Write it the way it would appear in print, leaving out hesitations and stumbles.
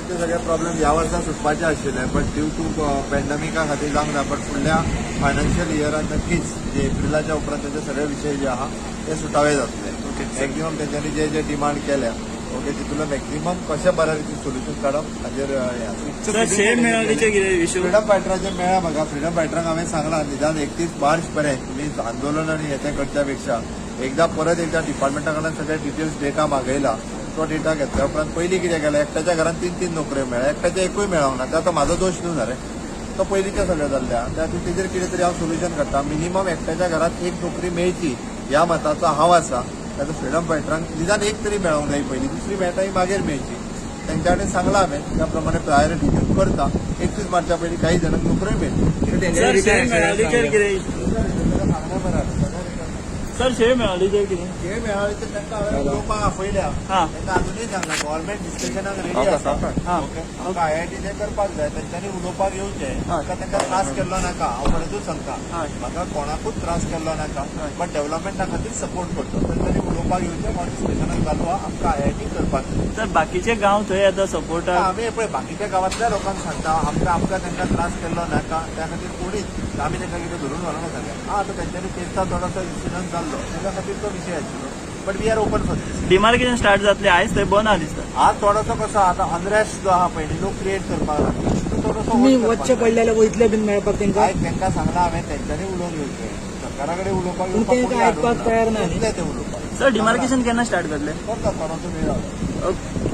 ते सगळे प्रॉब्लेम ह्या वर्सा सुटपाचे आशिल्ले, बट ड्यू टू पॅन्डमिका खातीर जावंक ना. बट फुडल्या फायनान्शियल इयरान नक्कीच जे एप्रिलाच्या उपरांत तेचे सगळे विशय जे आहा ते सुटावे जातले. मॅक्झिमम तेंच्यांनी जे जे डिमांड केल्या, ओके, तितूंतलो मॅक्झिमम कशें बऱ्या रितीन सोल्युशन काडप हाजेर हें आसा. सर, शेळ मेळालीचे कितें इशू? फ्रिडम फायटराचे मेळ्ळा म्हाका. फ्रिडम फायटरांक हांवें सांगलां, निदान 31 मार्च पर्यंत तुमी आंदोलन आनी हें तें करच्या पेक्षा एकदा परत एकदा डिपार्टमेंटा कडल्यान सगळे डिटेल्स डेटा मागयला. तो डेटा घेतल्या उपरांत पयलीं कितें केलें, एकट्याच्या घरान तीन तीन नोकऱ्यो मेळ्ळ्या, एकट्याच्या एकूय मेळोंक ना. ते आतां म्हाजो दोश न्हू रे, तो पयलींचें सगळें जाल्लें आहा. त्या खातीर तेजेर कितें तरी हांव सोल्युशन काडटा. मिनिमम एकट्याच्या घरात एक नोकरी मेळची ह्या मताचो हांव आसा. ताका फ्रिडम फायटरांक निदान एक तरी मेळोंक जाय पयलीं, दुसरी मेळटा ही मागीर मेळची. तेंच्या कडेन सांगलां हांवें, त्या प्रमाणे प्रायोरिटी घेवन करता. 31 मार्चा पयलीं काही जाणांक नोकऱ्योय मेळटल्यो. सर, शेळ मेळालीचेर कितें इशू? सांगणें बरें आसा. सर, शेळ मेळालीचेर कितें? हे मेळावे तर तांकां हांवें उलोवपाक आपयल्या. तांकां अजुनूय सांगलां, गव्हर्मेंट डिस्कशनाक रेडी आसा. ओके, आमकां आयआयटी जें करपाक जाय तेंच्यांनी उलोवपाक येवचें. म्हाका तांकां त्रास केल्लो नाका. हांव परतूच सांगता, म्हाका कोणाकूच त्रास केल्लो नाका, बट डेव्हलपमेंटा खातीर सपोर्ट करचो. तेंच्यांनी उलोवपाक येवचें. हांव डिस्कशनाक चालू आहा. आमकां आयआयटी करपाक जाय. सर, बाकीचे गांव थंय येता सपोर्टाक. आमी पळय बाकीच्या गांवांतल्या लोकांक सांगता, आमकां आमकां तांकां त्रास केल्लो नाका. त्या खातीर कोणीच आमी तांकां कितें धरून व्हरूंक नाका. आतां तेंच्यांनी फेस्ता थोडोसो इन्सिडंट जाल्लो, तेच्या खातीर तो विशय आशिल्लो, but we are open for this. Demarcation start जातले? आयज थंय बंद आहा दिसता. आज थोडोसो कसो आतां अनरेस्ट जो आहा पयलीं लोक क्रिएट करपाक लागला, तो थोडोसो तुमी hold करपाक वच्चे जाय. पडले जाल्यार वयतले बीन मेळपाक तेंकां? आयज तांकां सांगलां हांवें, तेंच्यांनी उलोवंक येवचें. सरकारा कडेन उलोवपाक पूण येवपाक ते कोणी आयकपाक आडोवंक ना. तयार ना न्ही. येतले ते उलोवपाक. सर, डिमार्केशन केन्ना स्टार्ट जातलें? करता, थोडोसो वेळ आसा. ओके.